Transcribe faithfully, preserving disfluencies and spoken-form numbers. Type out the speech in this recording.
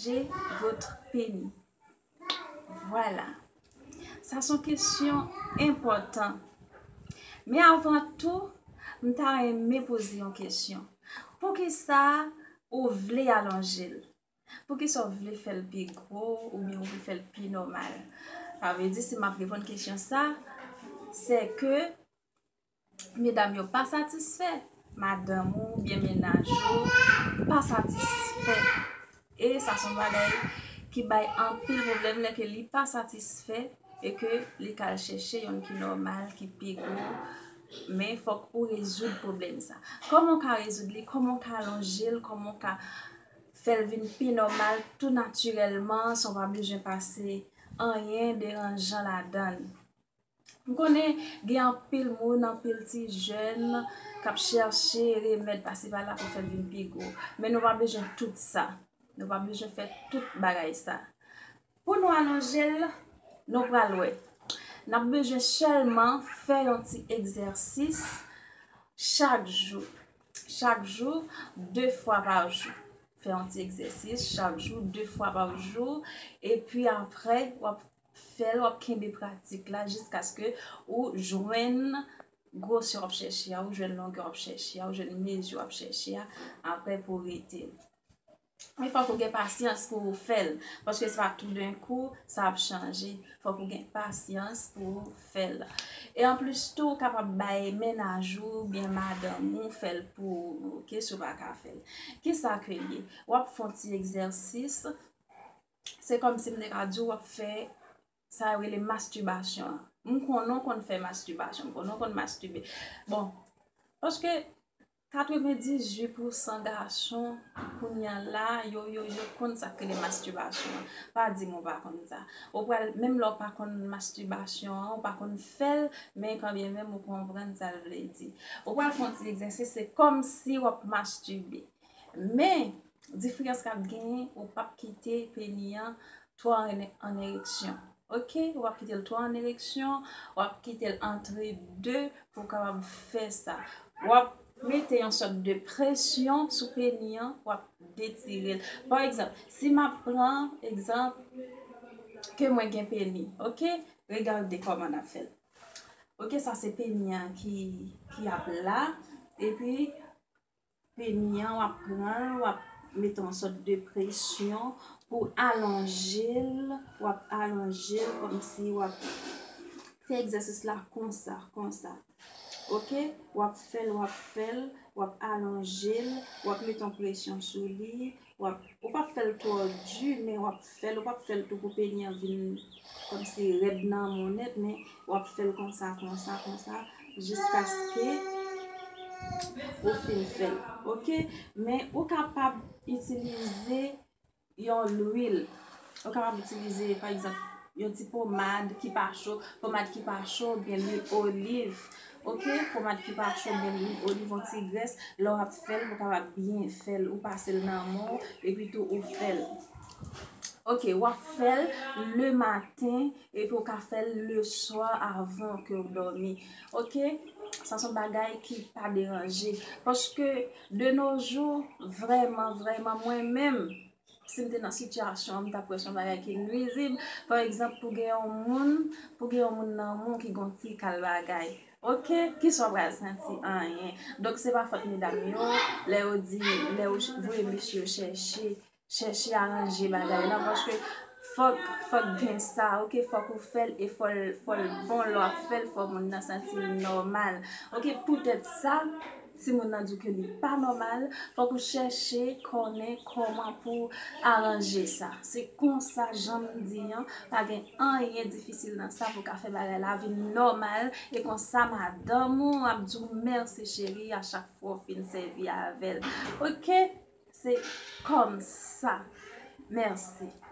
J'ai votre pénis. Vwala. Sa se yon kesyon enpòtan. Men avan tou, m ta renmen poze yon kesyon. Poukisa ou vle alonje l? Poukisa w vle fè l pi gwo oubyen w vle fè l pi nòmal? Sa vle di, si m ap reponn kesyon sa, se ke medam yo pa satisfè, madanm ou oubyen mennaj ou pa satisfè. E sa se yon bagay ki bay anpil pwoblèm lè ke li pa satisfè e ke li ka al chèche youn ki nòmal, ki pi gwo. Men fòk ou rezoud pwoblèm sa. Kòman w ka rezoud li? Kòman w ka alonje l? Kòman w ka fè l vin pi nòmal tou natirèlman, san w pa bezwen pase anyen deranjan ladan l? M konnen gen anpil moun, anpil ti jèn k ap chèche remèd pase pala pou fè l vin pi gwo. Men nou pa bezwen tout sa. Nou pa bezwen fè tout bagay sa. Pou nou alonje l, nou pral wè. N ap bezwen sèlman fè yon ti egzèsis chak jou. Chak jou, de fwa pa jou. Fè yon ti egzèsis chak jou, de fwa pa jou. Epi apre, w ap fè l, w ap kenbe pratik la jiskaske ou jwenn gwosè w ap chèche a, ou jwenn longè w ap chèche a, ou jwenn mezi w ap chèche a, apre pou w rete. Men fòk ou gen pasyans pou w fè l, paske se pa toudenkou sa ap chanje. Fòk ou gen pasyans pou w fè l. E anplis tou, ou kapab bay mennaj ou oubyen madanm ou fè l pou ou, oke, si w pa ka fè l. Kisa ke l ye? W ap fè yon ti egzèsis. Se kòmsi m te ka di w w ap fè sa yo rele mastibasyon an. M konnen w konn fè mastibasyon, m konnen w konn mastibe. Bon, paske katrevendizuit pousan gason kounye a la, yo, yo, yo konn sa k rele mastibasyon an. Pa di m ou pa konn sa. Ou pral, menm lè w pa konn mastibasyon an, ou pa konn fè l, men kanmenm ou konprann sa l vle di. Ou pral fè yon ti egzèsis, se kòmsi w ap mastibe. Men, diferans k ap genyen, ou p ap kite peni an twò an, an ereksyon. Oke? Ou p ap kite l twò an ereksyon, w ap kite l antre de pou w kapab fè sa. W ap mete yon sòt de presyon sou peni an, w ap detire l. Pa egzanp, si m ap pran egzanp ke mwen gen peni, oke? Regade kòman n ap fè l. Oke, sa se peni an ki, ki ap la, epi peni an, w ap pran l, w ap mete yon sòt de presyon pou alonje l, w ap alonje l kòmsi w ap fè egzèsis la konsa, konsa. Oke? W ap fè l, w ap fè l, w ap alonje l, w ap mete yon presyon sou li, w ap, ou p ap fè l twò di, men w ap fè l, ou p ap fè l tou pou peni an vin kòmsi rèd nan men w nèt, men w ap fè l konsa, konsa, konsa, jiskaske ou fin fè l. Oke? Men ou kapab itilize yon lwil. Ou kapab itilize, pa egzanp, yon ti pomad ki pa cho. Pomad ki pa cho, oubyen lwil oliv. Oke? Pomad ki pa cho, oubyen lwil oliv, yon ti grès. Lè w ap fè l, ou kapab byen fè l. Ou pase l nan men w, epi tou ou fè l. Oke, w ap fè l le maten, epi w ka fè l le swa avan ke w dòmi. Oke? Sa se yon bagay ki pa deranje. Paske, de nos jours, vrèman, vrèman, mwen menm, si m te nan sitiyasyon an, m t ap wè se yon bagay ki nwizib. Pa egzanp, pou gen yon moun, pou gen yon moun nan men w ki gen yon ti kal bagay. Oke? Kisa w pral santi? Anyen. Donk, se pa fòt medam yo, lè yo di, lè yo ch-, voye mesye yo chèche, chèche aranje bagay la, paske fòk, fòk gen sa, oke? Fòk ou fè l e fò l, fò l bon lè w ap fè l, fò moun nan santi l nòmal. Oke? Poutèt sa, timoun nan di w ke li pa nòmal, fòk ou chèche konnen kòman pou w aranje sa. Se konsa, jan m di an, pa gen anyen difisil nan sa pou w ka fè bagay la vin nòmal, e konsa madanm ou ap di w mèsi cheri a chak fwa w fin sèvi avè l. Oke? Se kòmsa. Mèsi.